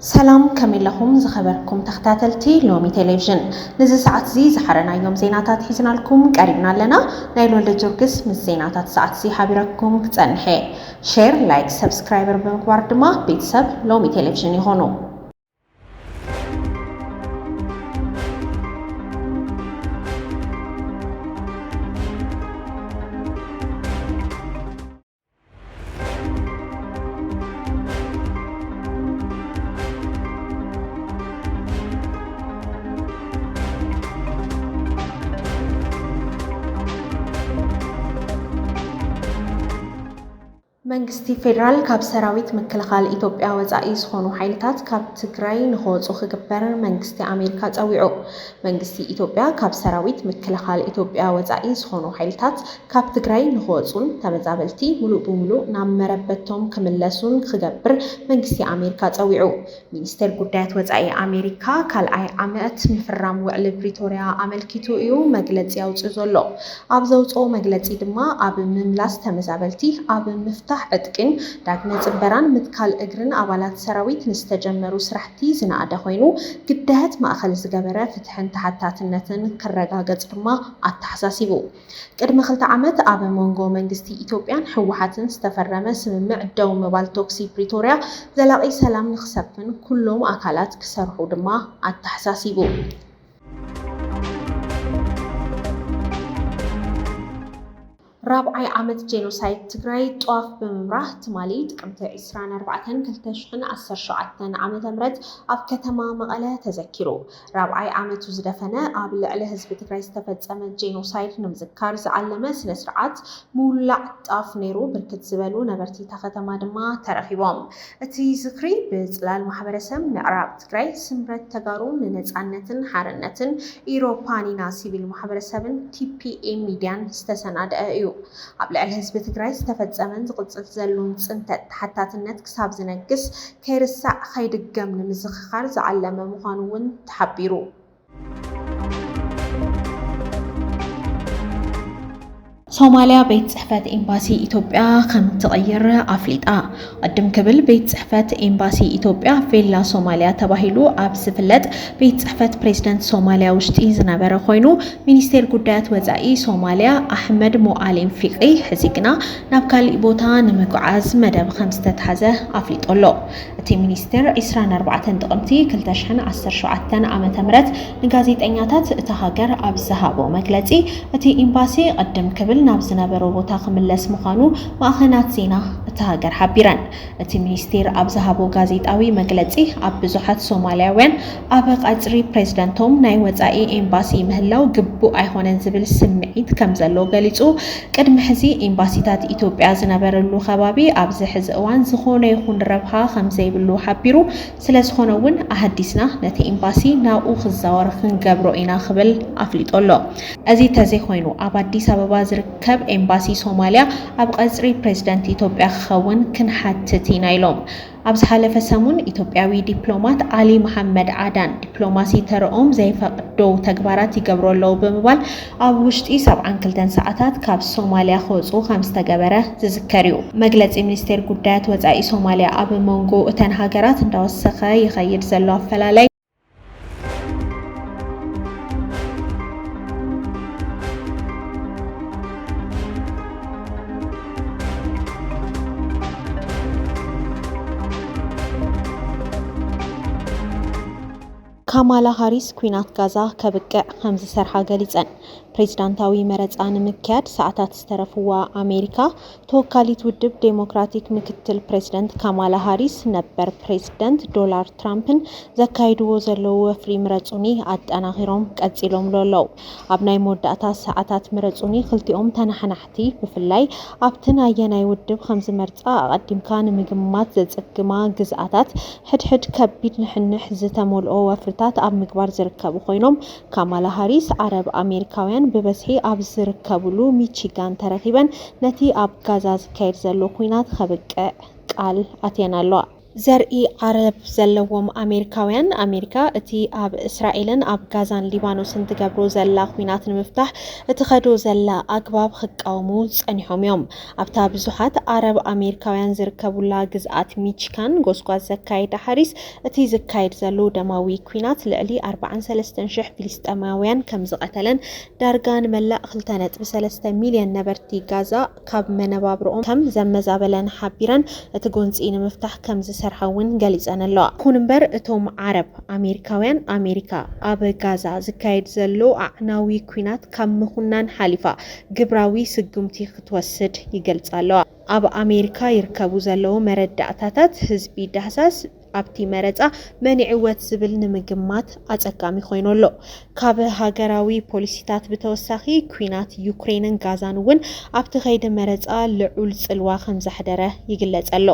ሰላም፣ ከመይ ኣለኹም ዝኸበርኩም ተኸታተልቲ ሎሚ ቴሌቪዥን? ንዚ ሰዓት እዚ ዝሓረናዮም ዜናታት ሒዝናልኩም ቀሪብና ኣለና። ናይል ወልደ ጊዮርጊስ ምስ ዜናታት ሰዓት እዚ ሓቢረኩም ክጸንሕ እየ። ሼር፣ ላይክ፣ ሰብስክራይበር ብምግባር ድማ ቤተሰብ ሎሚ ቴሌቪዥን ይኹኑ። መንግስቲ ፌዴራል ካብ ሰራዊት ምክልኻል ኢትዮጵያ ወጻኢ ዝኾኑ ሓይልታት ካብ ትግራይ ንኽወጹ ክግበር መንግስቲ ኣሜሪካ ጸዊዑ። መንግስቲ ኢትዮጵያ ካብ ሰራዊት ምክልኻል ኢትዮጵያ ወጻኢ ዝኾኑ ሓይልታት ካብ ትግራይ ንኽወጹን ተመዛበልቲ ሙሉእ ብሙሉእ ናብ መረበቶም ክምለሱን ክገብር መንግስቲ ኣሜሪካ ጸዊዑ። ሚኒስቴር ጉዳያት ወጻኢ ኣሜሪካ ካልኣይ ዓመት ምፍራም ውዕሊ ፕሪቶርያ ኣመልኪቱ እዩ መግለጺ ኣውጺኡ ዘሎ። ኣብ ዘውጽኦ መግለጺ ድማ ኣብ ምምላስ ተመዛበልቲ፣ ኣብ ምፍታሕ ዕጥቂን ዳግመ ጽንበራን ምትካል እግርን ኣባላት ሰራዊት ንዝተጀመሩ ስራሕቲ ዝነኣደ ኮይኑ፣ ግዳያት ማእኸል ዝገበረ ፍትሕን ተሓታትነትን ክረጋገጽ ድማ ኣተሓሳሲቡ። ቅድሚ ክልተ ዓመት ኣብ መንጎ መንግስቲ ኢትዮጵያን ህወሓትን ዝተፈረመ ስምምዕ ደው ምባል ተኩሲ ፕሪቶርያ ዘላቒ ሰላም ንክሰፍን ኩሎም ኣካላት ክሰርሑ ድማ ኣተሓሳሲቡ። ራብዓይ ዓመት ጄኖሳይድ ትግራይ ጧፍ ብምብራህ ትማሊ ጥቅምቲ ዕስራን ኣርባዕተን ክልተ ሽሕን ዓሰርተ ሸውዓተን ዓመተ ምህረት ኣብ ከተማ መቐለ ተዘኪሩ። ራብዓይ ዓመቱ ዝደፈነ ኣብ ልዕሊ ህዝቢ ትግራይ ዝተፈጸመ ጄኖሳይድ ንምዝካር ዝዓለመ ስነ ስርዓት ምውላዕ ጣፍ ነይሩ። ብርክት ዝበሉ ነበርቲ እታ ከተማ ድማ ተረኺቦም። እቲ ዝኽሪ ብጽላል ማሕበረሰብ ምዕራብ ትግራይ፣ ስምረት ተጋሩ ንነጻነትን ሓርነትን፣ ኢሮፓኒና ሲቪል ማሕበረሰብን ቲ ፒ ኤ ሚድያን ዝተሰናደአ እዩ። ኣብ ልዕሊ ህዝቢ ትግራይ ዝተፈጸመን ዝቕጽል ዘሎን ጽንተት ተሓታትነት ክሳብ ዝነግስ ከይርሳዕ ከይድገም ንምዝኽኻር ዝዓለመ ምዃኑ እውን ተሓቢሩ። ሶማልያ ቤት ጽሕፈት ኤምባሲ ኢትዮጵያ ከም ትቕይር ኣፍሊጣ። ቅድም ክብል ቤት ጽሕፈት ኤምባሲ ኢትዮጵያ ቬላ ሶማልያ ተባሂሉ ኣብ ዝፍለጥ ቤት ጽሕፈት ፕሬዝደንት ሶማልያ ውሽጢ ዝነበረ ኮይኑ፣ ሚኒስቴር ጉዳያት ወጻኢ ሶማልያ ኣሕመድ ሞኣሊም ፊቂ ሕዚ ግና ናብ ካሊእ ቦታ ንምጉዓዝ መደብ ከም ዝተትሓዘ ኣፍሊጡ ኣሎ። እቲ ሚኒስቴር ዕስራን ኣርባዕተን ጥቕምቲ ክልተ ሽሕን ዓሰርተ ሸውዓተን ዓመተ ምህረት ንጋዜጠኛታት እታ ሃገር ኣብ ዝሃቦ መግለጺ፣ እቲ ኤምባሲ ቅድም ክብል ናብ ዝነበሮ ቦታ ክምለስ ምዃኑ ማዕኸናት ዜና እታ ሃገር ሓቢረን። እቲ ሚኒስቴር ኣብ ዝሃቦ ጋዜጣዊ መግለጺ፣ ኣብ ብዙሓት ሶማልያውያን ኣብ ቀጽሪ ፕሬዝደንቶም ናይ ወጻኢ ኤምባሲ ምህላው ግቡእ ኣይኾነን ዝብል ስምዒት ከም ዘሎ ገሊጹ። ቅድሚ ሕዚ ኤምባሲታት ኢትዮጵያ ዝነበረሉ ከባቢ ኣብዚ ሕዚ እዋን ዝኾነ ይኹን ረብሓ ከም ዘይብሉ ሓቢሩ። ስለ ዝኾነ እውን ኣሃዲስና ነቲ ኤምባሲ ናብኡ ክዛወር ክንገብሮ ኢና ክብል ኣፍሊጡ ኣሎ። እዚ ተዘይኮይኑ ኣብ ኣዲስ ኣበባ ዝርከብ ኤምባሲ ሶማልያ ኣብ ቀጽሪ ፕሬዝደንት ኢትዮጵያ ክኸውን ክንሓትት ኢና ኢሎም። ኣብ ዝሓለፈ ሰሙን ኢትዮጵያዊ ዲፕሎማት ዓሊ መሓመድ ዓዳን ዲፕሎማሲ ተረኦም ዘይፈቅዶ ተግባራት ይገብሩ ኣለዉ ብምባል ኣብ ውሽጢ ሰብዓን ክልተን ሰዓታት ካብ ሶማልያ ክወፁ ከም ዝተገበረ ዝዝከር እዩ። መግለፂ ሚኒስቴር ጉዳያት ወፃኢ ሶማልያ ኣብ መንጎ እተን ሃገራት እንዳወሰኸ ይኸይድ ዘሎ ኣፈላለይ ካማላ ሃሪስ ኲናት ጋዛ ከብቅዕ ከም ዝሰርሓ ገሊጸን። ፕሬዝዳንታዊ መረጻ ንምክያድ ሰዓታት ዝተረፍዋ ኣሜሪካ፣ ተወካሊት ውድብ ዴሞክራቲክ ምክትል ፕሬዝደንት ካማላ ሃሪስ ነበር ፕሬዝደንት ዶናልድ ትራምፕን ዘካይድዎ ዘለዉ ወፍሪ ምረጹኒ ኣጠናኺሮም ቀጺሎምሉ ኣለዉ። ኣብ ናይ መወዳእታ ሰዓታት ምረጹኒ ክልቲኦም ተነሓናሕቲ ብፍላይ ኣብቲ ናየናይ ውድብ ከም ዝመርጻ ኣቐዲምካ ንምግማት ዘጸግማ ግዝኣታት ሕድሕድ ከቢድ ንሕንሕ ዝተመልኦ ወፍርታት ኣብ ምግባር ዝርከቡ ኮይኖም፣ ካማላ ሃሪስ ዓረብ ኣሜሪካውያን ብበዝሒ ኣብ ዝርከብሉ ሚቺጋን ተረኺበን ነቲ ኣብ ጋዛ ዝካየድ ዘሎ ኲናት ከብቅዕ ቃል ኣትየን ኣለዋ። ዘርኢ ዓረብ ዘለዎም ኣሜሪካውያን፣ ኣሜሪካ እቲ ኣብ እስራኤልን ኣብ ጋዛን ሊባኖስን ትገብሮ ዘላ ኲናት ንምፍታሕ እትኸዶ ዘላ ኣግባብ ክቃወሙ ጸኒሖም እዮም። ኣብታ ብዙሓት ዓረብ ኣሜሪካውያን ዝርከቡላ ግዝኣት ሚቺካን ጎስጓስ ዘካየዳ ሃሪስ፣ እቲ ዝካየድ ዘሎ ደማዊ ኲናት ልዕሊ ኣርባዓን ሰለስተን ሽሕ ፍልስጤማውያን ከም ዝቐተለን ዳርጋ ንመላእ ክልተ ነጥቢ ሰለስተ ሚልዮን ነበርቲ ጋዛ ካብ መነባብሮኦም ከም ዘመዛበለን ሓቢረን፣ እቲ ጎንጺ ንምፍታሕ ከም ዝሰርሓ እውን ገሊጸን ኣለዋ። ይኹን እምበር እቶም ዓረብ ኣሜሪካውያን፣ ኣሜሪካ ኣብ ጋዛ ዝካየድ ዘሎ ኣዕናዊ ኲናት ካብ ምኹናን ሓሊፋ ግብራዊ ስጉምቲ ክትወስድ ይገልጻ ኣለዋ። ኣብ ኣሜሪካ ይርከቡ ዘለዉ መረዳእታታት ህዝቢ ዳህሳስ ኣብቲ መረጻ መን ይዕወት ዝብል ንምግማት ኣጸጋሚ ኮይኑ ኣሎ። ካብ ሃገራዊ ፖሊሲታት ብተወሳኺ፣ ኲናት ዩክሬንን ጋዛን እውን ኣብቲ ከይዲ መረጻ ልዑል ጽልዋ ከም ዘሕደረ ይግለጽ ኣሎ።